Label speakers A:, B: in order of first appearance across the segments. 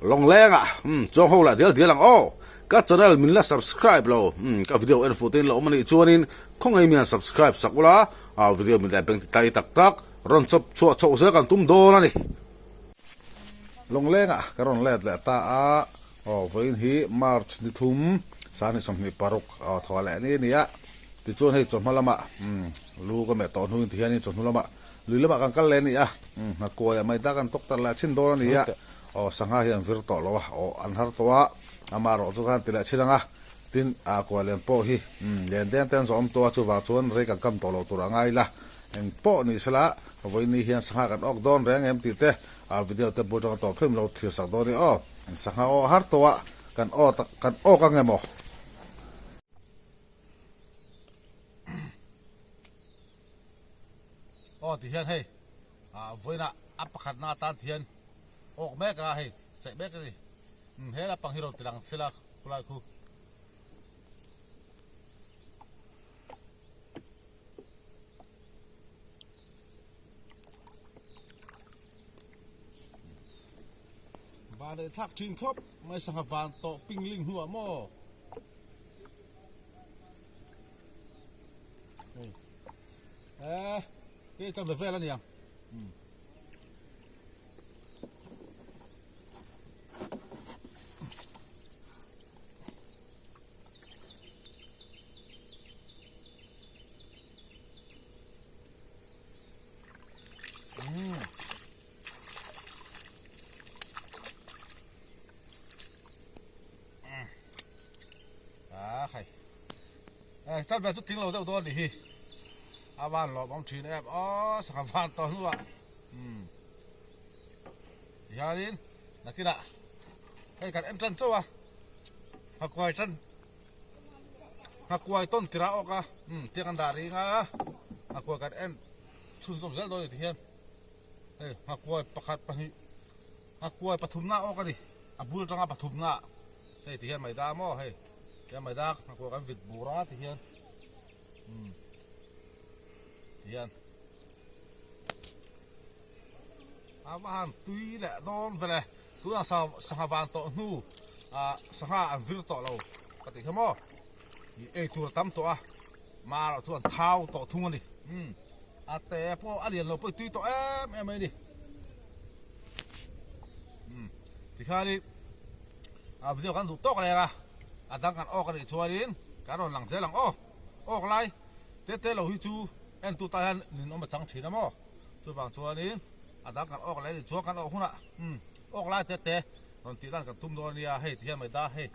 A: Lawngleng ah umm chuang ho lah dial dial ang aw. Ka channel min la subscribe lo umm ka video en fuh te in la awm a nih chuanin khawngaih mian subscribe sak ula ah video min leh beng ti tai tak tak rawn chawp chhuah chhoh zel kan tum dawn a ni. Lawngleng ah ka rawn let leh ta a aw vawiin hi March ni thum sangni 26 aw thaw leh ni a ni a tichuan hei chawhma lamah umm lu ka meh tawh hnuin tihianin chawhnu lamah Lui lamah kan kal leh a ni a, nghakuaiah mai ta kan tawk tar leh thin dawn a ni a, aw sangha hi an vir tawh lo a, aw an har tawh a, amaherawh chu khan ti leh thin ang a, tin ah kuai lian pawh hi len deng te an zawh awm tawh a, chuvang chuan rei kan kam tawh loh tur a ngai ila, eng pawh ni sela vawiin hian sangha kan awk dawn reng em tih te video te bul atanga tawp thleng lo thlir sak dawn a ni aw, sangha aw a har tawh a, kan aw tak kan awk ang em aw. Aw ti hian hei ah vawiinah a pakhatna atan ti hian awk mek a hei chaih mek a ni he lampang hi rawn ti lang sela khulai khu. Van reh thlak thin khawp mai sangha van tawh ping ling hnuah maw. Eh, ke cham ve vel a niang. A khai eh chan ve chu tling lo deuh dawn ni hi a van lawm awm thin em aw sangha van tawh hnuah umm tihianin nakinah hei kan en tan chauh a nghakuai tan nghakuai tawn tirah awk a umm tiang an dah ring a nghakuai kan en chhunzawm zel dawn a ni tihian hei nghakuai pakhat pahnih. A kuai pathumna awk a ni, a bul atanga pathumna hei ti hian mai da maw hei tihian mai da a kuai kan vit bur a ti hian umm ti hian a va han tui leh dawn vele tunah sangha van tawh hnu ah sangha an vir tawh lo ka tih kha maw ih ei tur a tam tawh a mar ah chuan thau tawh thung a ni umm a te pawh a lian lo pawh i tui tawh em em mai a ni. Umm tikhanin a video kan duh tawk leng a a dang kan awk a nih chuanin kan rawn lang zel ang aw awk lai te te lo hi chu en tu ta hian nin awm a chang thin a maw chuvang chuanin a dang kan awk leh a nih chuan kan awk hunah umm awk lai te te rawn tih lan kan tum dawn a nia hei tihian mai da hei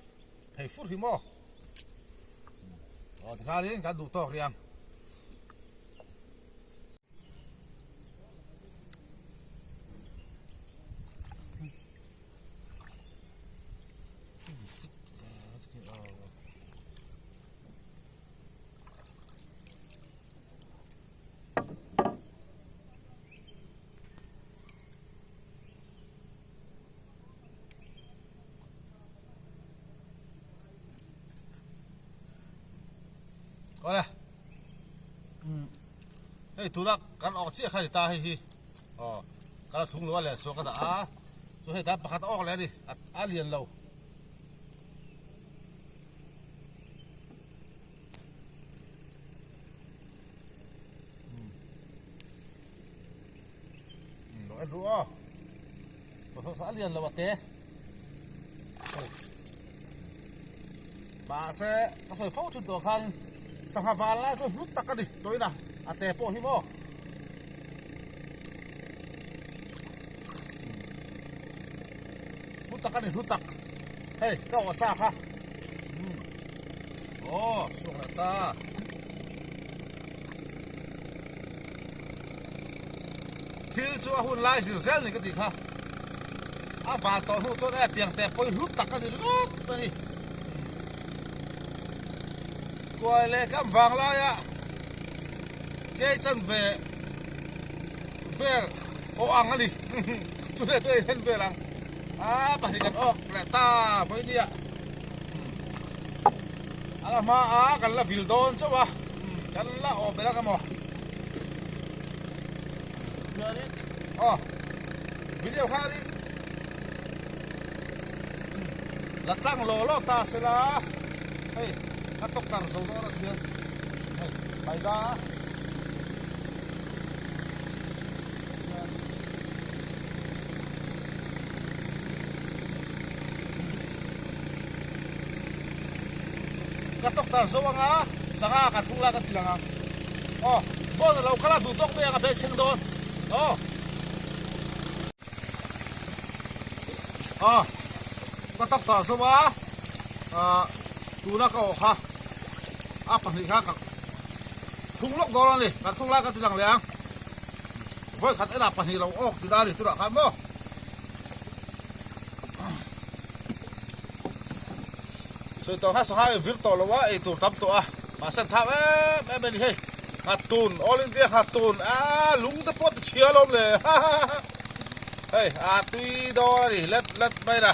A: phei fur hi maw aw tikhanin kan duh tawk rih ang. Awle umm hei tuna kan awk chiah kha a ni ta hei hi aw ka la thlung lo a leh suak a dah a chuan hei tan pakhat a awk leh a ni a lian lo. Lo en ru aw a lian lo a te mahse ka sawi fo thin tawh khan sangha val lai chu hlut tak a ni tawhin a a te pawh hi maw hlut tak a ni hlut tak hei ka awh sa kha aw suak leh ta. Thil chu a hun lai zir zel ni ka tih kha. A van tawh hnu chuan e tiang te pawi hlut tak a ni ringawt a ni. Kuai leh kam vang laia kei chan ve vel awh ang a ni. Chu leh chu a inhen vel ang. A pahnih kan awk leh ta vawi nia. A la hma a kan la vil dawn chauh a kan la awh belh ang emaw aw video kha ni. La tlang law law ta sela hei ka tawk tar zo dawn a thian hei maida Ka tawk tar zo anga sangha kan thung lai kan ti lang ang. Aw, ball a lo kal a duh tawk mai ang a beh chheng dawn. Aw. Aw, ka tawk tar zo a, ah, tuna ka awh kha a pahnih kha ka thung lawk dawn a ni. Kan thung lai kan ti lang leh ang. Vawi khat enah pahnih lo awk ti da a ni tunah khan maw. Sawi tawh kha sangha in vir tawh lo a, ei tur tam tawh a, mahse an thau em em a ni hei. Nghatun, All India nghatun, aaa lung te pawh ti chhia alawm le ha ha ha. Hei a tui dawn a ni let let mai na.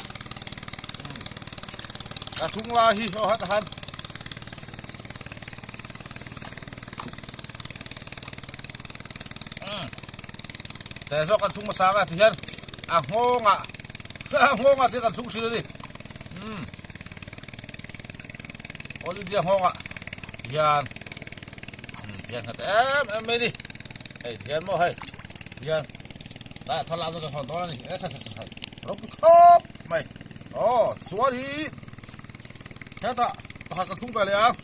A: A thung lai hi aw hat han. Te zawk kan thung hmasa ang a ti hian a nghawngah a nghawngah te kan thlung thin a ni umm All India nghawngah hian umm tihian nghat em em mai a ni hei tihian maw hei tihian tlaiah thar lak chu kan hawn dawn a ni e khai khai khai ropui khawp mai aw chuan hi hetah pakhat kan thlung ve leh ang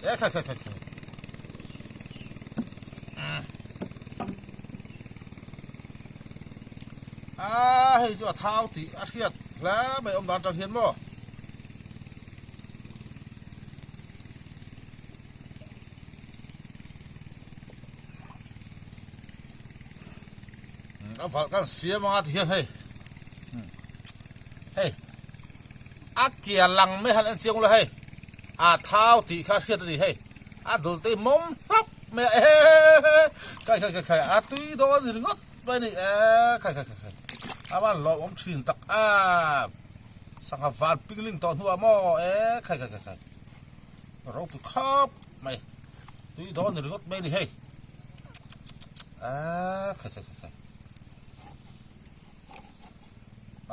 A: e khai khai khai khai. A hei chu a thau tih a hriat hle mai awm dan tang hian maw. A valh kan siam anga ti hian hei hei a kia lang mai han en chiang ula hei a thau tih kha a hriat a ni hei. A dul te mawm hlap mai a ehe khai khai khai khai a tui dawn ni ringawt mai a ni e khai khai khai khai a van lawmawm thin tak a sangha van pingling tawh hnuah maw e khai khai khai khai ropui khawp mai tui dawn ni ringawt mai a ni hei a khai khai khai khai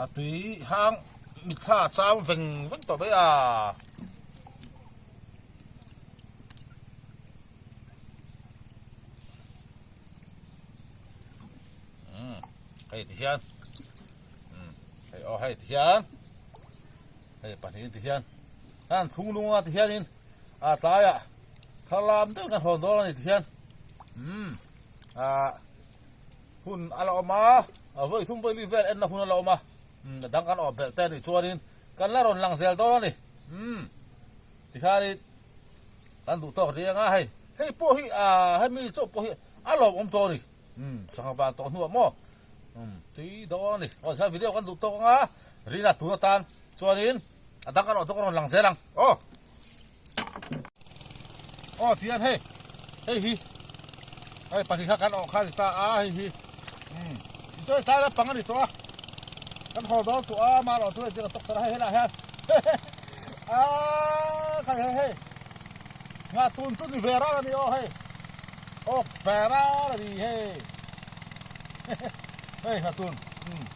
A: a tui hang mitthla a cham veng veng tawh mai a. Hei ti hian hei aw hei ti hian hei pahnih ti hian an thlung lung a ti hianin a tlaiah thar lam deuh kan hawn dawn a ni ti hian a hun a la awm a vawi thum vawi li vel enna hun a la awm a a dang kan awh belh te a nih chuanin kan la rawn lang zel dawn a ni. Umm tikhanin kan duh tawk riang a hei hei pawh hi ah hemi chauh pawh hi a lawmawm tawh a ni umm sangha van tawh hnuah maw umm tui dawn a ni aw tikhan video kan duh tawk anga rina tun atan chuanin a dang erawh chu ka rawn lang zel ang aw aw tihian hei hei hi hei pahnih kha kan awh kha a ni ta a hei hi umm tichuan tlai lampang a ni tawh a kan haw dawn tawh a amah erawh chu hei ka tawk ta hei helaiah hian aaa khai hei hei nghah tun chu ni ve ral a ni aw hei awk ve ral a ni hei hei nghah tun umm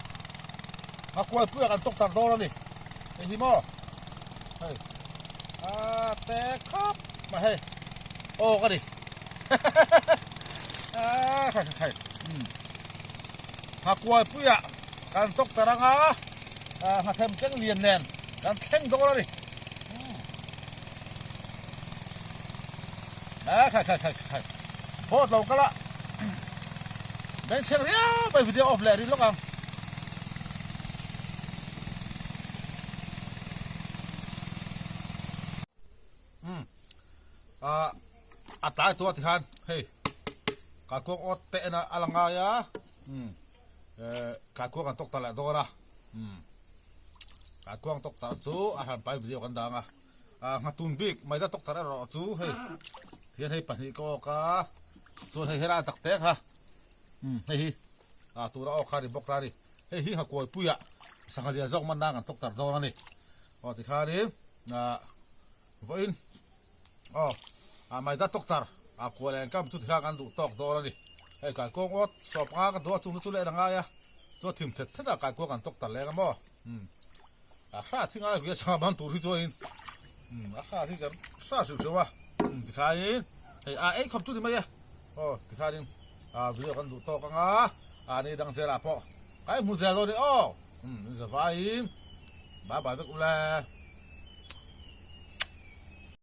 A: nghakuaipuia kan tawk tar dawn a ni hei hi maw. Hei a te khawp mai hei aw ka ni a khai khai khai um nghakuai puiah kan tawk ta rang a nghakhem keng lian nen kan thleng dawn a ni a khai khai khai khai boat lo kal a bengchheng riau mai video off leh rih lawk ang. A tlai tawh tikhan hei kaikuang awt te en a la ngai a kaikuang kan tawk ta leh dawn a kaikuang tawk ta chu a hran pai video kan dang a nghatun bik maida tawk tar erawh chu hei hian hei pahnih ka awk a chuan hei helai tak te kha hei hi tura awk kha a ni bawk ta a ni. Hei hi Nghakuaipuiah sangha lian zawk man nan kan tawk tar dawn a ni. Aw tikhanin ah vawiin aw ah Maida tawk tar ah kual eng kam chu tikhan kan duh tawk dawn a ni. Hei kaikuang awt sawp nga ka duh a chungte chu leh la ngai a chuan thim thet thet ah kaikuang kan tawk tar leng a maw. Umm. A hra thi ngai ve sangha man tur hi chuanin umm a hra hi kan hra hriu hriau a umm tikhanin hei a ei khawp chu ni mai e aw tikhanin a video kan duh tawk anga a ni dang zelah pawh ka inhmu zel dawn e aw umm in zavaiin bye bye vek ule.